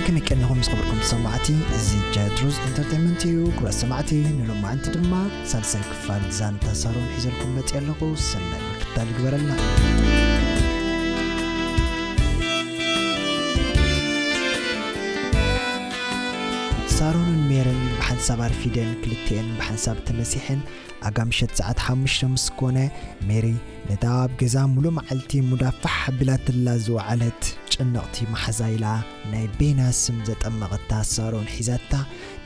ከመይ ቀኒኹም ዝኸበርኩም ሰማዕቲ? እዚ ጃድሩዝ ኢንተርቴይንመንት እዩ። ክቡራት ሰማዕቲ፣ ንሎማዓንቲ ድማ ሳልሳይ ክፋል ዛንታ ሳሮን ሒዘልኩም መፅእ ኣለኹ። ሰናይ ምክትታል ይግበረልና። ሳሮንን ሜርን ብሓንሳብ ኣርፊደን ክልቲኤን ብሓንሳብ ተመሲሐን ኣጋ ምሸት ሰዓት ሓሙሽተ ምስ ኮነ፣ ሜሪ ነታ ኣብ ገዛ ሙሉእ መዓልቲ ሙዳ ፋሕ ኣቢላትላ ዝወዓለት ጭንቕቲ መሓዛ ኢላ ናይ ቤና ስም ዘጠመቐታ ሳሮን ሒዛታ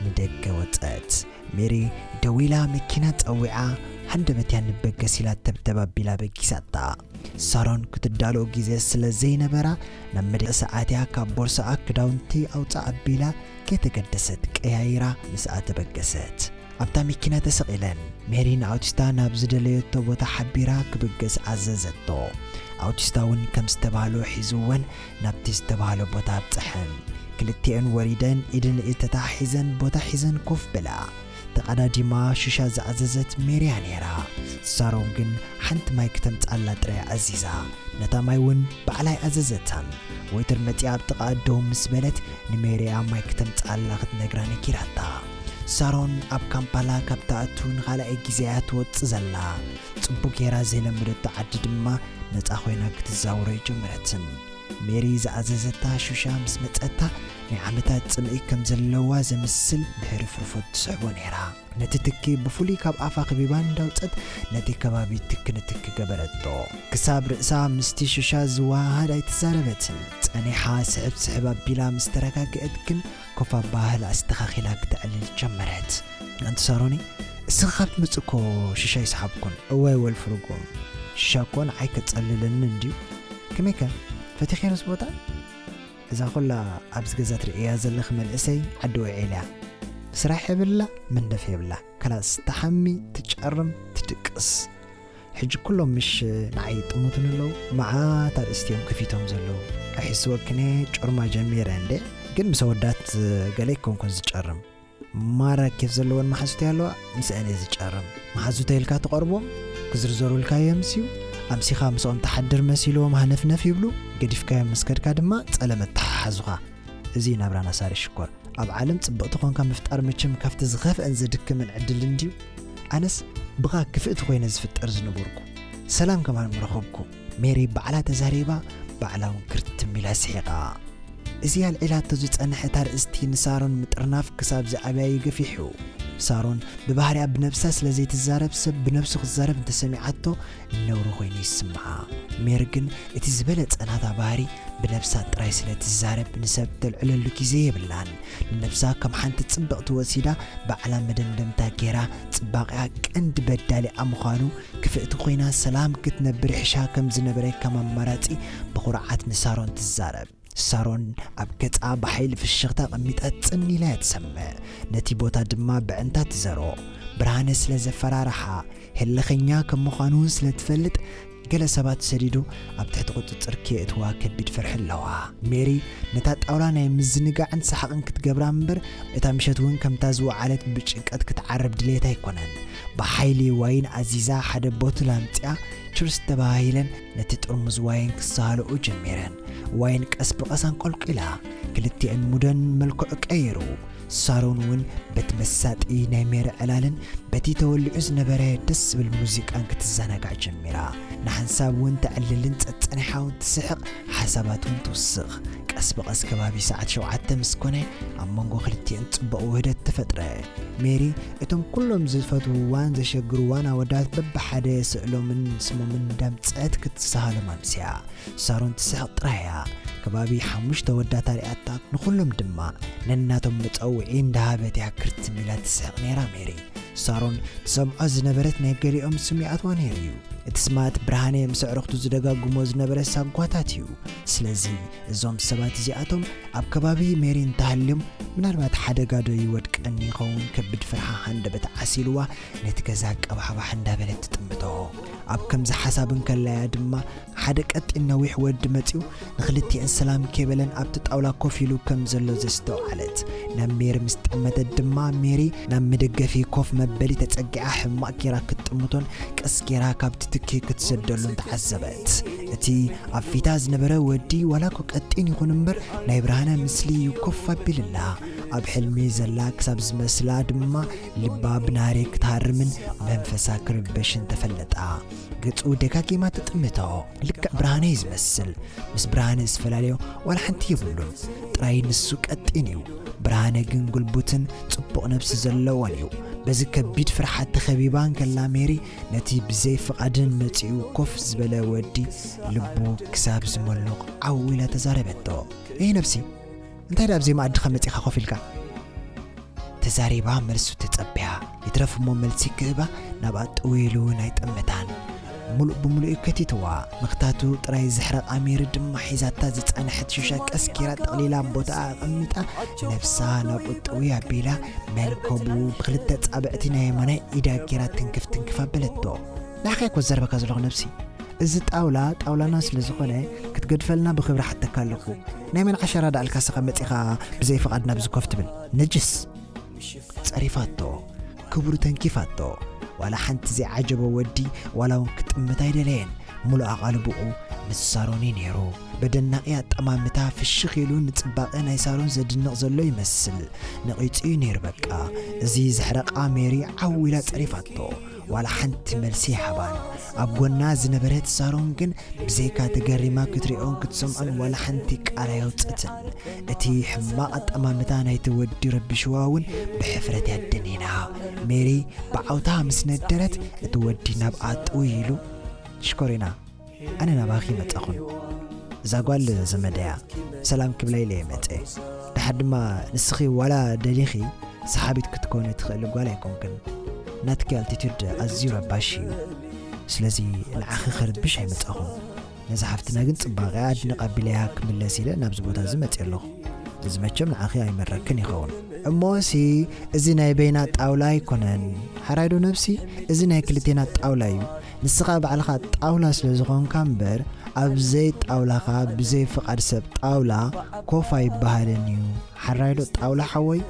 ንደገ ወጸት። ሜሪ ደዊላ መኪና ጸዊዓ፣ ሃንደበትያ ንበገስ ኢላ ተብተብ ኣቢላ በጊሳታ። ሳሮን ክትዳሎ ግዜ ስለ ዘይነበራ፣ ናብ መደቀሲ ኣትያ ካብ ቦርሳኣ ክዳውንቲ ኣውጻ ኣቢላ ከይተገደሰት ቀያይራ ምስኣ ተበገሰት። ኣብታ መኪና ተሰቒለን፣ ሜሪ ንኣውቲስታ ናብ ዝደለየቶ ቦታ ሓቢራ ክብገስ ኣዘዘቶ። ኣውቲስታ እውን ከም ዝተባህሎ ሒዝወን ናብቲ ዝተባህሎ ቦታ ኣብጽሐን። ክልቲኤን ወሪደን ኢድ ንኢድ ተተሓሒዘን ቦታ ሒዘን ኮፍ በላ። ተቐዳዲማ ሽሻ ዝኣዘዘት ሜሪያ ነይራ። ሳሮን ግን ሓንቲ ማይ ክተምጻላ ጥራይ ኣዚዛ። ነታ ማይ እውን ባዕላይ ኣዘዘታን። ወይተር መጺኣ ኣብ ጥቓ ደው ምስ በለት ንሜሪያ ማይ ክተምጻላ ክትነግራ ነጊራታ። ሳሮን ኣብ ካምፓላ ካብ ትኣቱ ንኻልኣይ ግዜያ ትወጽእ ዘላ። ጽቡቕ ጌራ ዘይለመደቶ ዓዲ ድማ ነጻ ኮይና ክትዛወሮ ኣይጀመረትን። ሜሪ ዝኣዘዘታ ሹሻ ምስ መጸታ ናይ ዓመታት ጽምኢ ከም ዘለዋ ዘምስል ብህርፍርፎት ትስሕቦ ነይራ። ነቲ ትኪ ብፍሉይ ካብ ኣፋ ከቢባ እንዳውጸት ነቲ ከባቢ ትኪ ንትኪ ገበረቶ። ክሳብ ርእሳ ምስቲ ሹሻ ዝወሃሃድ ኣይተዛረበትን። ጸኒሓ ስሕብ ስሕብ ኣቢላ ምስ ተረጋግአት ግን ኮፍ ኣባህላ ኣስተኻኺላ ክተዕልል ጀመረት። ኣንቲ ሳሮኒ፣ እስኺ ካብ ትመጽእ እኮ ሽሻ ይሰሓብኩን። እዋይ ወልፊ ርጉም፣ ሽሻ እኮ ንዓይ ከጸልለኒ እንድዩ። ከመይከ፣ ፈቲኽዮ ነዚ ቦታ? እዛ ኩላ ኣብዚ ገዛ ትርእያ ዘለኺ መንእሰይ ዓዲ ውዒል እያ። ስራሕ የብላ፣ መንደፍ የብላ። ከላስ ትሓሚ፣ ትጨርም፣ ትድቅስ። ሕጂ ኩሎም ምሽ ንዓይ ይጥምቱኒ ኣለዉ። መዓት ኣርእስቲ እዮም ከፊቶም ዘለዉ። ኣይሕስወክን እየ፣ ጮርማ ጀሚረ እንዴ። ግን ምስ ኣወዳት ገለ ኣይኮንኩን ዝጨርም። ማራ ኬፍ ዘለወን መሓዙተይ ኣለዋ፣ ምስአን እየ ዝጨርም። መሓዙተይ ኢልካ ትቐርቦም፣ ክዝርዘሩልካ የምስዩ። ኣምሲኻ ምስኦም ትሓድር መሲልዎም ሃነፍነፍ ይብሉ፣ ገዲፍካዮም ምስ ከድካ ድማ ጸለመ ተሓሓዙኻ። እዚ እዩ ናብራና ሳሪ ሽኮር። ኣብ ዓለም ጽብቕቲ ኾንካ ምፍጣር መቸም ካብቲ ዝኸፍአን ዘድክምን ዕድል እንድዩ። ኣነስ ብኻ ክፍእቲ ኮይነ ዝፍጠር ዝነበርኩ። ሰላም ከማን ምረኸብኩ። ሜሪ ባዕላ ተዛሪባ፣ ባዕላ እውን ክርትም ኢላ ስሒቓ። እዚ ኣልዒላቶ ዝጸንሐት ኣርእስቲ ንሳሮን ምጥርናፍ ክሳብ ዝኣበያ እዩ ገፊሑ። ሳሮን ብባህሪኣ ብነብሳ ስለ ዘይትዛረብ ሰብ ብነብሱ ክዛረብ እንተሰሚዓቶ ነውሪ ኮይኑ ይስምዓ። ሜሪ ግን እቲ ዝበለጸ ናታ ባህሪ ብነብሳ ጥራይ ስለ ትዛረብ ንሰብ ተልዕለሉ ግዜ የብላን። ንነብሳ ከም ሓንቲ ጽብቕቲ ወሲዳ ባዕላ መደምደምታ ጌራ ጽባቐኣ ቀንዲ በዳሊኣ ምዃኑ ክፍእቲ ኮይና ሰላም ክትነብር ይሕሻ ከም ዝነበረ ከም ኣማራጺ ብኹርዓት ንሳሮን ትዛረብ። ሳሮን ኣብ ገጻ ብሓይሊ ፍሽኽታ ኣቐሚጣ ጽን ኢላ እያ ትሰምዕ። ነቲ ቦታ ድማ ብዕንታ ትዘሮ። ብርሃነ ስለ ዘፈራርሓ፣ ህልኸኛ ከም ምዃኑ እውን ስለ ትፈልጥ፣ ገለ ሰባት ሰዲዱ ኣብ ትሕቲ ቁጽጽር ከየእትዋ ከቢድ ፍርሒ ኣለዋ። ሜሪ ነታ ጣውላ ናይ ምዝንጋዕን ሰሓቕን ክትገብራ እምበር፣ እታ ምሸት እውን ከምታ ዝወዓለት ብጭንቀት ክትዓርብ ድሌት ኣይኮነን። ብሓይሊ ዋይን ኣዚዛ ሓደ ቦትል ኣምጺኣ፣ ችርስ ተባሂለን ነቲ ጥርሙዝ ዋይን ክሰሃልኦ ጀሚረን። ዋይን ቀስ ብቐስ ኣንቆልቂላ፣ ክልቲኤን ሙደን መልክዑ ቀይሩ። ሳሮን እውን በቲ መሳጢ ናይ ሜሪ ዕላልን በቲ ተወሊዑ ዝነበረ ደስ ዝብል ሙዚቃን ክትዘናጋዕ ጀሚራ። ንሓንሳብ እውን ተዕልልን ጸጸኒሓ እውን ትስሕቕ፣ ሓሳባት እውን ትውስኽ። ቀስ ብቐስ ከባቢ ሰዓት ሸውዓተ ምስ ኮነ፣ ኣብ መንጎ ክልቲኤን ጽቡቕ ውህደት ተፈጥረ። ሜሪ እቶም ኩሎም ዝፈትውዋን ዘሸግርዋን ኣወዳት በብሓደ ስእሎምን ስሞምን እንዳምጸት ክትሰሃሎም ኣምስያ። ሳሮን ትስሕቕ ጥራይ እያ። ከባቢ ሓሙሽተ ኣወዳት ኣሪኣታ፣ ንኹሎም ድማ ነናቶም መጸውዒ እንዳሃበት እያ ክርትም ኢላ ትስሕቕ ነይራ ሜሪ። ሳሮን ትሰምዖ ዝነበረት ናይ ገሊኦም ስም ይኣትዋ ነይሩ እዩ። እቲ ስማት ብርሃነ ምስ ኣዕሩኽቱ ዝደጋግሞ ዝነበረ ሳጓታት እዩ። ስለዚ እዞም ሰባት እዚኣቶም ኣብ ከባቢ ሜሪ እንተሃልዮም ምናልባት ሓደጋ ዶ ይወድቃ ይወድቐኒ ይኸውን ከብድ ፍርሓ ሃንደበት ዓሲልዋ ነቲ ገዛ ቀባሕባሕ እንዳበለት ትጥምቶ። ኣብ ከምዚ ሓሳብ እንከላያ ድማ ሓደ ቀጢን ነዊሕ ወዲ መጺኡ ንኽልቲኤን ሰላም ከይበለን ኣብቲ ጣውላ ኮፍ ኢሉ ከም ዘሎ ዘስተውዓለት። ናብ ሜሪ ምስ ጠመተት ድማ ሜሪ ናብ መደገፊ ኮፍ መበሊ ተጸጊዓ ሕማቕ ጌራ ክትጥምቶን ቀስ ጌራ ካብቲ ትኪ ክትሰደሉን ተዓዘበት። እቲ ኣብ ፊታ ዝነበረ ወዲ ዋላ እኮ ቀጢን ይኹን እምበር ናይ ብርሃነ ምስሊ እዩ ኮፍ ኣቢልላ። ኣብ ሕልሚ ዘላ ክሳብ ዝመስላ ድማ ልባ ብናሬ ክትሃርምን መንፈሳ ክርበሽን ተፈለጣ። ገጹ ደጋጊማ ትጥምቶ። ልክዕ ብርሃነ እዩ ዝመስል። ምስ ብርሃነ ዝፈላለዮ ዋላ ሓንቲ የብሉን። ጥራይ ንሱ ቀጢን እዩ። ብርሃነ ግን ጉልቡትን ጽቡቕ ነብሲ ዘለዎን እዩ። በዚ ከቢድ ፍርሓት ተኸቢባ እንከላ ሜሪ ነቲ ብዘይ ፍቓድን መጺኡ ኮፍ ዝበለ ወዲ ልቡ ክሳብ ዝመሉቕ ዓው ኢላ ተዛረበቶ። "ኤይ ነብሲ፣ እንታይ ደኣ ኣብ ዘይመኣድኻ መጺኻ ኮፍ ኢልካ?" ተዛሪባ መልሱ ተጸብያ። ይትረፍ እሞ መልሲ ክህባ ናብኣ ጥው ኢሉ እውን ኣይጠመታን። ሙሉእ ብሙሉእ እዩ ከቲትዋ። ምኽታቱ ጥራይ ዘሕረቓ ሜሪ ድማ ሒዛታ ዝጸንሐት ሽሻ ቀስ ጌራ ጠቕሊላ ኣብ ቦታኣ ኣቐሚጣ ነብሳ ናብኡ ጥውይ ኣቢላ መንከቡ ብኽልተ ጻብዕቲ ናይ የማናይ ኢዳ ጌራ ትንክፍ ትንክፍ ኣበለቶ። "ንዓኻ እኮ ዝዘረበካ ዘለኹ ነብሲ። እዚ ጣውላ ጣውላና ስለ ዝኾነ ክትገድፈልና ብኽብሪ ሓተካ ኣለኹ። ናይ መን ዓሸራ ደኣ ኣልካ ስኻ መጺኻ ብዘይ ፍቓድ ናብዚ ኮፍ ትብል? ነጅስ!" ጸሪፋቶ። ክብሩ ተንኪፋቶ። ዋላ ሓንቲ ዘይዓጀቦ ወዲ ዋላ እውን ክጥምት ኣይደለየን። ሙሉእ ኣቓልቦኡ ምስ ሳሮን እዩ ነይሩ። በደናቒ ኣጠማምታ ፍሽኽ ኢሉ ንጽባቐ ናይ ሳሮን ዘድንቕ ዘሎ ይመስል። ነቒጹ እዩ ነይሩ በቃ። እዚ ዘሕረቓ ሜሪ ዓው ኢላ ጸሪፋቶ። ዋላ ሓንቲ መልሲ ይሃባን። ኣብ ጎና ዝነበረት ሳሮን ግን ብዘይካ ተገሪማ ክትሪኦን ክትሰምዖን ዋላ ሓንቲ ቃል ኣየውጸትን። እቲ ሕማቕ ኣጠማምታ ናይቲ ወዲ ረቢሽዋ እውን ብሕፍረት እያ ደኒና። ሜሪ ብዓውታ ምስ ነደረት እቲ ወዲ ናብኣ ጥውይ ኢሉ፣ "ሽኮሪና፣ ኣነ ናባኺ መጻኹን። እዛ ጓል ዘመደያ ሰላም ክብላ ኢለ እየ መጸ። ደሓር ድማ ንስኺ ዋላ ደሊኺ ሰሓቢት ክትኮኒ ትኽእሊ ጓል ኣይኮንክን። ናትኪ ኣልቲቱድ ኣዝዩ ረባሺ እዩ። ስለዚ ንዓኺ ክርብሽ ኣይመጻኹን። ነዛ ሓፍትና ግን ጽባቐኣ ኣድንቕ ኣቢለያ ክምለስ ኢለ ናብዚ ቦታ እዚ መጺአ ኣለኹ። እዚ መቸም ንዓኺ ኣይመረክን ይኸውን። እሞሲ እዚ ናይ በይና ጣውላ ኣይኮነን። ሓራይ ዶ ነብሲ? እዚ ናይ ክልቴና ጣውላ እዩ። ንስኻ ባዕልኻ ጣውላ ስለ ዝኾንካ እምበር፣ ኣብ ዘይ ጣውላኻ ብዘይ ፍቓድ ሰብ ጣውላ ኮፍ ኣይበሃልን እዩ። ሓራይ ዶ ጣውላ ሓወይ?"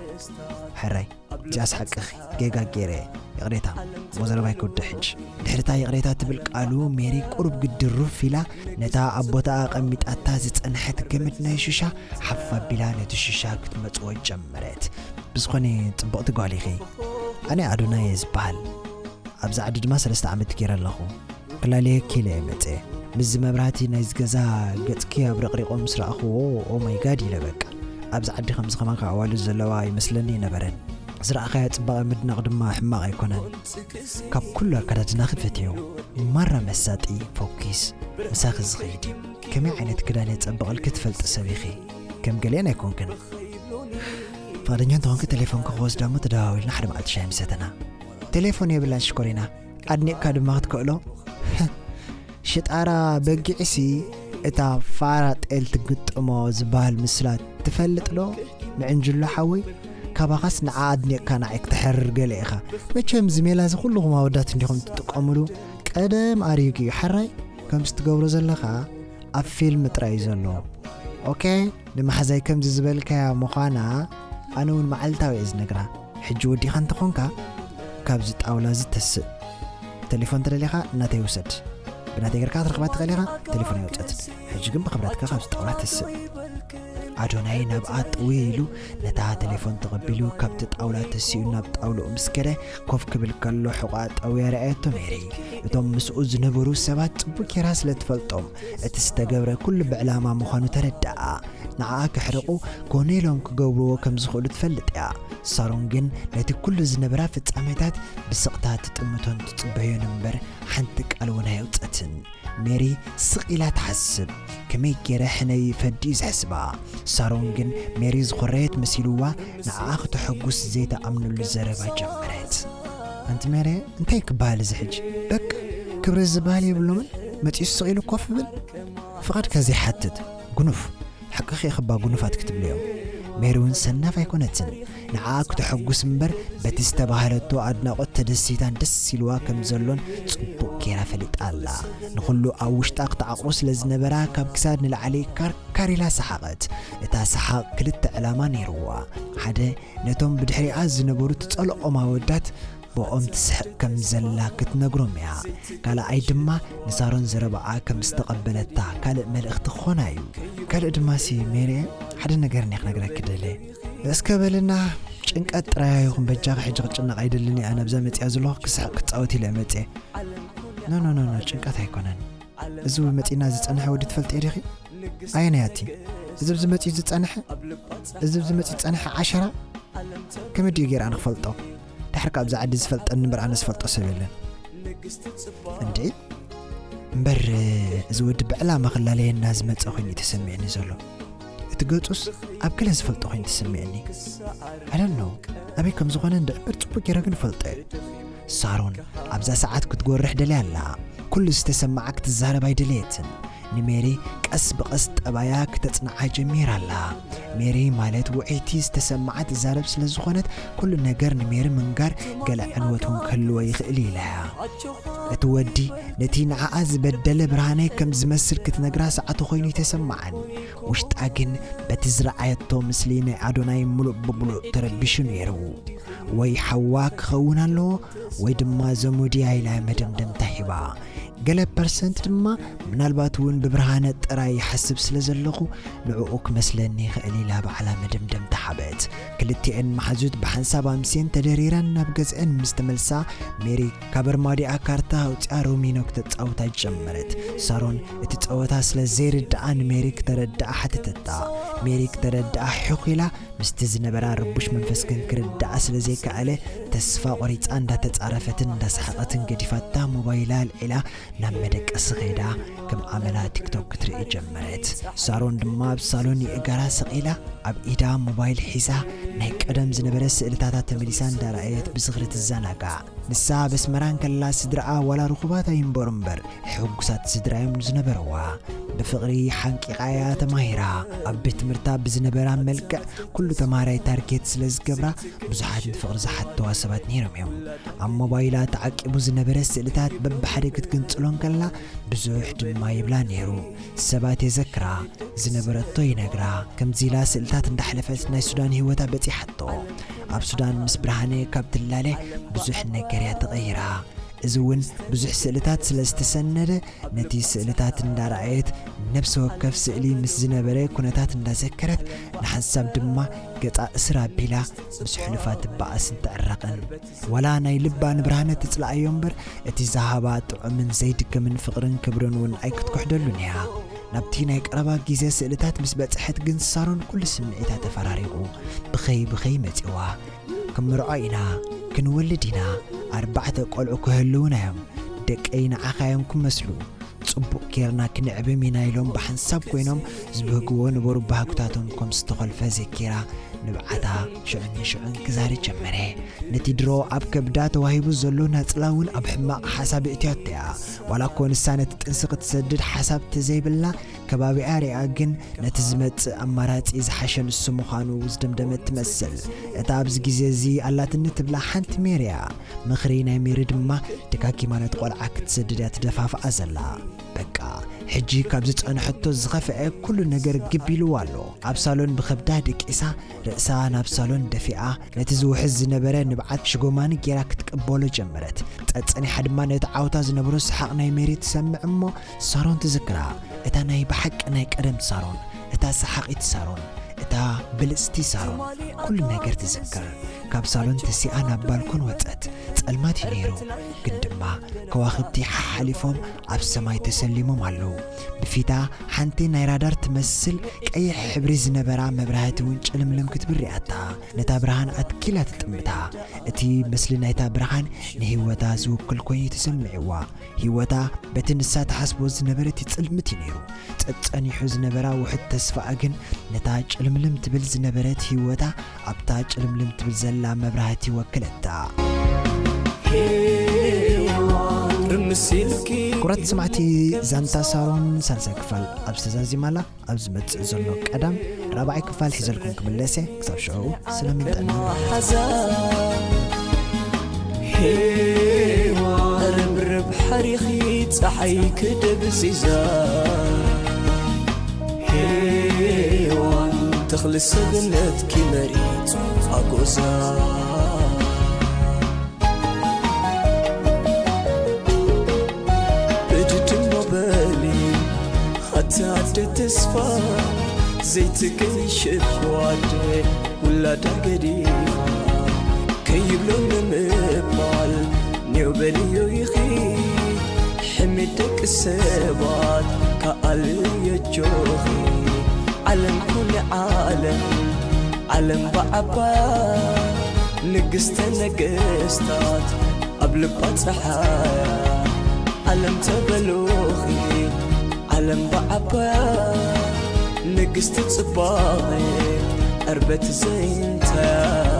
"ሕራይ፣ እዚኣስ ሓቅኺ፣ ጌጋ ገይረ እየ። ይቕሬታ፣ እሞ ዘረባይ ክውድእ ሕጂ." ድሕሪታ ይቕሬታ ትብል ቃሉ፣ ሜሪ ቁሩብ ግድሩፍ ኢላ ነታ ኣብ ቦታኣ ኣቐሚጣታ ዝጸንሐት ገመድ ናይ ሽሻ ሓፍ ኣቢላ ነቲ ሽሻ ክትመጽዎ ጀመረት። "ብዝኾነ ጽቡቕቲ ጓል ኢኺ። ኣነ ኣዶናይ እየ ዝበሃል። ኣብዚ ዓዲ ድማ ሰለስተ ዓመት ገይረ ኣለኹ። ክላለየኪ ኢለ እየ መጽየ። ምስዚ መብራህቲ ናይዚ ገዛ ገጽኪ ኣብረቕሪቑ ምስ ረኣኽዎ፣ ኦ ማይ ጋድ ኢለ በቃ። ኣብዚ ዓዲ ከምዚ ከማኻ ኣዋልድ ዘለዋ ኣይመስለኒ ኣይነበረን። ዝረኣኻዮ ጽባቐ ምድናቕ ድማ ሕማቕ ኣይኮነን። ካብ ኩሉ ኣከዳድናኺ ፈትዮ። ማራ መሳጢ፣ ፎኪስ፣ ምሳኺ ዝኸይድ እዩ። ከመይ ዓይነት ክዳን የጸብቐልኪ ትፈልጢ ሰብ ኢኺ። ከም ገሊአን ኣይኮንክን። ፍቓደኛ እንተኾንኪ ቴሌፎንኪ ክወስዳ እሞ ተደዋዊልና ሓደ መዓልቲ ሻሂ ምሰተና። ቴሌፎን የብላን ሽኮሪና፣ ኣድኒቕካ ድማ ክትክእሎ። ሽጣራ በጊዕሲ እታ ፋራ ጤል ትግጥሞ ዝበሃል ምስላ ትፈልጥ ዶ? ምዕንጅሎ ሓወይ፣ ካባኻስ ንዓ ኣድኒቕካ ንዓይ ክተሕርር ገለ ኢኻ። መቸም እዚ ሜላ እዚ ኩልኹም ኣወዳት እንዲኹም ትጥቀምሉ። ቀደም ኣሪጉ እዩ ሓራይ፣ ከምዚ ትገብሮ ዘለኻ ኣብ ፊልም ጥራይ እዩ ዘሎ። ኦኬ፣ ንመሓዛይ ከምዚ ዝበልካያ ምዃና ኣነ እውን መዓልታዊ እየ ዝነግራ። ሕጂ ወዲኻ እንተኾንካ ካብዚ ጣውላ እዚ ተስእ። ቴሌፎን ተደሊኻ እናተይ ውሰድ። ብናተይ ገርካ ክትረኽባ ትኽእል ኢኻ፣ ቴሌፎን ኣይውፀትን። ሕጂ ግን ብኽብረትካ ካብዚ ጣውላ ተስእ። ኣዶናይ ናብኣ ጥውይ ኢሉ ነታ ቴሌፎን ተቐቢሉ ካብቲ ጣውላ ተሲኡ ናብ ጣውላኡ ምስ ከደ ኮፍ ክብል ከሎ ሕቖኣ ጠውያ ረኣየቶ ሜሪ። እቶም ምስኡ ዝነበሩ ሰባት ጽቡቕ ጌራ ስለ ትፈልጦም እቲ ዝተገብረ ኩሉ ብዕላማ ምዃኑ ተረድኣ። ንዓኣ ከሕርቑ ኮነ ኢሎም ክገብርዎ ከም ዝኽእሉ ትፈልጥ እያ። ሳሮን ግን ነቲ ኩሉ ዝነበራ ፍጻሜታት ብስቕታ ትጥምቶን ትጽበዮን እምበር ሓንቲ ቃል እውን ኣየውጸትን። ሜሪ ስቕ ኢላ ትሓስብ። ከመይ ገይረ ሕነይ ፈዲኡ ዘሕስባ። ሳሮን ግን ሜሪ ዝኾረየት መሲልዋ ንዓኣ ክተሐጉስ ዘይተኣምነሉ ዘረባ ጀመረት። ኣንቲ ሜሪ፣ እንታይ ክበሃል እዚ ሕጂ? በቃ ክብሪ ዝበሃል የብሎምን። መጺኡ ስቕ ኢሉ ኮፍ ይብል። ፍቓድካ ዘይሓትት ጉኑፍ። ሓቅኺ ኢኺ እባ ጉኑፋት ክትብልዮም። ሜሪ እውን ሰናፍ ኣይኮነትን። ንዓኣ ክተሐጉስ እምበር በቲ ዝተባህለቶ ኣድናቖት ተደሲታን ደስ ኢልዋ ከም ዘሎን ጽቡቕ ጌራ ፈሊጣ ኣላ። ንኹሉ ኣብ ውሽጣ ክትዓቕቦ ስለ ዝነበራ ካብ ክሳድ ንላዕሊ ካርካር ኢላ ሰሓቐት። እታ ሰሓቕ ክልተ ዕላማ ነይርዋ። ሓደ ነቶም ብድሕሪኣ ዝነበሩ ትጸልኦም ኣወዳት ብኦም ትስሕቕ ከም ዘላ ክትነግሮም እያ። ካልኣይ ድማ ንሳሮን ዘረባኣ ከም ዝተቐበለታ ካልእ መልእኽቲ ክኾና እዩ። ካልእ ድማ ሲ ሜሪ ሓደ ነገር እኒኣ ክነግረኪ ደለ። እስከ በልና ጭንቀት ጥራያ ይኹን በጃኺ ሕጂ ክጭነቕ ኣይደልን እያ። ናብዛ መፅያ ዘለኹ ክስሕቕ ክፃወት ኢለ መፅየ። ኖ ኖ ኖ ኖ ጭንቀት ኣይኮነን። እዚ መፂና ዝፀንሐ ወዲ ትፈልጥዮ ዲኺ? ኣየናይ ኣቲ? እዚ ኣብዚ መፂኡ ዝፀንሐ እዚ ኣብዚ መፂኡ ዝፀንሐ ዓሸራ ከመይ ድዩ ገይረ ኣነ ክፈልጦ? ድሕር ካብዛ ዓዲ ዝፈልጠኒ እምበር ኣነ ዝፈልጦ ሰብ የለን። እንዴ እምበር እዚ ወዲ ብዕላማ ክላለየና ዝመፀ ኮይኑ እዩ ተሰሚዕኒ ዘሎ። እቲ ገፁስ ኣብ ገለ ዝፈልጦ ኮይኑ ተሰሚዕኒ። ኣደኖ ኣበይ ከም ዝኾነ እንድዕምበር ፅቡቅ ገይረ ግን እፈልጦ እየ። ሳሮን ኣብዛ ሰዓት ክትጎርሕ ደልያ ኣላ። ኩሉ ዝተሰማዓ ክትዛረብ ኣይደለየትን። ንሜሪ ቀስ ብቐስ ጠባያ ክተጽንዓ ጀሚራ ኣላ። ሜሪ ማለት ውዕይቲ ዝተሰማዓ ትዛረብ ስለ ዝኾነት ኩሉ ነገር ንሜሪ ምንጋር ገለ ዕንወት እውን ክህልዎ ይኽእል ኢላ እያ። እቲ ወዲ ነቲ ንዓኣ ዝበደለ ብርሃነ ከም ዝመስል ክትነግራ ሰዓቱ ኮይኑ ይተሰማዓን። ውሽጣ ግን በቲ ዝረኣየቶ ምስሊ ናይ ኣዶናይ ምሉእ ብምሉእ ተረቢሹ ነይሩ። ወይ ሓዋ ክኸውን ኣለዎ ወይ ድማ ዘሙድያ ኢላ መደምደምታ ሂባ። ገለ ፐርሰንት ድማ ምናልባት እውን ብብርሃነ ጥራይ ይሓስብ ስለ ዘለኹ ንዕኡ ክመስለኒ ይኽእል ኢላ ባዕላ መደምደምታ ሓበት። ክልቲኤን መሓዙት ብሓንሳብ ኣምስየን ተደሪረን ናብ ገዝአን ምስ ተመልሳ ሜሪ ካብ ኣርማዲኣ ካርታ ኣውፅኣ ሮሚኖ ክተፃውታ ጀመረት። ሳሮን እቲ ፀወታ ስለ ዘይርድኣ ንሜሪ ክተረድኣ ሓተተታ። ሜሪ ክተረድኣ ሕኹ ኢላ ምስቲ ዝነበራ ርቡሽ መንፈስ ግን ክርድኣ ስለ ዘይከኣለ ተስፋ ቆሪፃ እንዳተፃረፈትን እንዳሰሓቐትን ገዲፋታ ሞባይላ ኣልዒላ ናብ መደቀሲ ኸይዳ ከም ኣመላ ቲክቶክ ክትርኢ ጀመረት። ሳሮን ድማ ኣብ ሳሎን የእጋራ ሰቒላ ኣብ ኢዳ ሞባይል ሒዛ ናይ ቀደም ዝነበረ ስእልታታ ተመሊሳ እንዳረኣየት ብዝኽሪ ትዘናጋዕ። ንሳ ኣብ ኣስመራ እንከላ ስድራኣ ዋላ ርኹባት ኣይንበሩ እምበር ሕጉሳት ስድራ እዮም ዝነበርዋ። ብፍቕሪ ሓንቂቓ እያ ተማሂራ። ኣብ ቤት ትምህርታ ብዝነበራ መልክዕ ኩሉ ተማሃራይ ታርጌት ስለ ዝገብራ ብዙሓት ንፍቕሪ ዝሓተዋ ሰባት ነይሮም እዮም። ኣብ ሞባይላ ተዓቂቡ ዝነበረ ስእልታት በብሓደ ክትግንጽሎ እንከላ ብዙሕ ድማ ይብላ ነይሩ። ሰባት የዘክራ፣ ዝነበረቶ ይነግራ። ከምዚ ኢላ ስእልታት እንዳሕለፈት ናይ ሱዳን ህይወታ በጺሓቶ። ኣብ ሱዳን ምስ ብርሃነ ካብ ትላለ ብዙሕ ነገር እያ ተቐይራ። እዚ እውን ብዙሕ ስእልታት ስለ ዝተሰነደ ነቲ ስእልታት እንዳረኣየት ነብሲ ወከፍ ስእሊ ምስ ዝነበረ ኩነታት እንዳዘከረት ንሓንሳብ ድማ ገጻ እስር ኣቢላ ምስ ሕሉፋ ትበኣስን ትዕረቕን። ዋላ ናይ ልባ ንብርሃነ ትጽልኣዮ እምበር እቲ ዝሃባ ጥዑምን ዘይድገምን ፍቕርን ክብርን እውን ኣይክትኩሕደሉን እያ። ናብቲ ናይ ቀረባ ግዜ ስእልታት ምስ በጽሐት ግን ሳሮን ኩሉ ስምዒታ ተፈራሪቑ ብኸይ ብኸይ መጺዋ። ክንምርዖ ኢና፣ ክንወልድ ኢና፣ ኣርባዕተ ቆልዑ ክህልዉና እዮም፣ ደቀይ ንዓኻ እዮም ክመስሉ፣ ጽቡቕ ጌርና ክንዕብም ኢና ኢሎም ብሓንሳብ ኮይኖም ዝብህግዎ ነበሩ። ባህግታቶም ከም ዝተኾልፈ ዘኪራ ንብዓታ ሽዑን ንሽዑን ክዛሪ ጀመረ። ነቲ ድሮ ኣብ ከብዳ ተዋሂቡ ዘሎ ናጽላ እውን ኣብ ሕማቕ ሓሳብ እትያቶ እያ። ዋላ እኮ ንሳ ነቲ ጥንሲ ክትሰድድ ሓሳብ ተዘይብላ ከባቢኣ ሪኣ ግን ነቲ ዝመጽእ ኣማራጺ ዝሓሸ ንሱ ምዃኑ ዝደምደመት ትመስል። እታ ኣብዚ ግዜ እዚ ኣላትኒ ትብላ ሓንቲ ሜሪ እያ። ምኽሪ ናይ ሜሪ ድማ ደጋጊማ ነቲ ቆልዓ ክትሰድድ እያ ትደፋፍኣ ዘላ። በቃ ሕጂ ካብ ዝጸንሐቶ ዝኸፍአ ኩሉ ነገር ግብ ኢልዋ ኣሎ። ኣብ ሳሎን ብኸብዳ ደቂሳ ርእሳ ናብ ሳሎን ደፊኣ ነቲ ዝውሕዝ ዝነበረ ንብዓት ሽጎማኒ ጌራ ክትቅበሎ ጀመረት። ጸጸኒሓ ድማ ነቲ ዓውታ ዝነበሮ ሰሓቕ ናይ ሜሪ ትሰምዕ እሞ ሳሮን ትዝክራ። እታ ናይ ብሓቂ ናይ ቀደም ሳሮን፣ እታ ሰሓቒት ሳሮን፣ እታ ብልጽቲ ሳሮን ኩሉ ነገር ትዝክር። ካብ ሳሎን ተሲኣ ናብ ባልኮን ወጸት። ጸልማት እዩ ነይሩ፣ ግን ድማ ከዋኽብቲ ሓሓሊፎም ኣብ ሰማይ ተሰሊሞም ኣለዉ። ብፊታ ሓንቲ ናይ ራዳር ትመስል ቀይሕ ሕብሪ ዝነበራ መብራህቲ እውን ጭልምልም ክትብል ሪኣታ። ነታ ብርሃን ኣትኪላ ትጥምታ። እቲ ምስሊ ናይታ ብርሃን ንህይወታ ዝውክል ኮይኑ ተሰሚዕዋ። ህይወታ በቲ ንሳ ትሓስቦ ዝነበረት ይጽልምት እዩ ነይሩ። ጸጸኒሑ ዝነበራ ውሑድ ተስፋኣ ግን ነታ ጭልምልም ትብል ዝነበረት ህይወታ ኣብታ ጭልምልም ትብል ዘላ መብራህቲ ወከለታ። ክቡራት ሰማዕቲ ዛንታ ሳሮን ሳልሳይ ክፋል ኣብ ዝተዛዚማላ ኣብ ዝመጽእ ዘሎ ቀዳም ራብዓይ ክፋል ሒዘልኩም ክምለስ እየ። ክሳብ ሽዑ ሰላምን ጥዕናን። ከማሓዛ ሄዋ ርብርብ ሓሪኺ ጸሓይ ክደብዚዛ፣ ሄዋን ተኽሊ ሰብነትኪ መሪጹ ኣጎዛ። ብድድሞ በሊ ኣቲ ኣደ ተስፋ፣ ዘይትገይሽ እኮ ኣደ ውላዳ ገዲፋ። ከይብሎ ንምባል ኔው በልዮ ኢኺ፣ ሕሜት ደቂ ሰባት ከኣልዮ ኣጆኺ። ዓለም ኩኒ ዓለም፣ ዓለም ብዓባያ፣ ንግስተ ነገስታት ኣብ ልባ ጸሓያ። ዓለም ተበሎኺ፣ ዓለም ብዓባያ፣ ንግስቲ ጽባቐ፣ ዕርበት ዘይንታያ።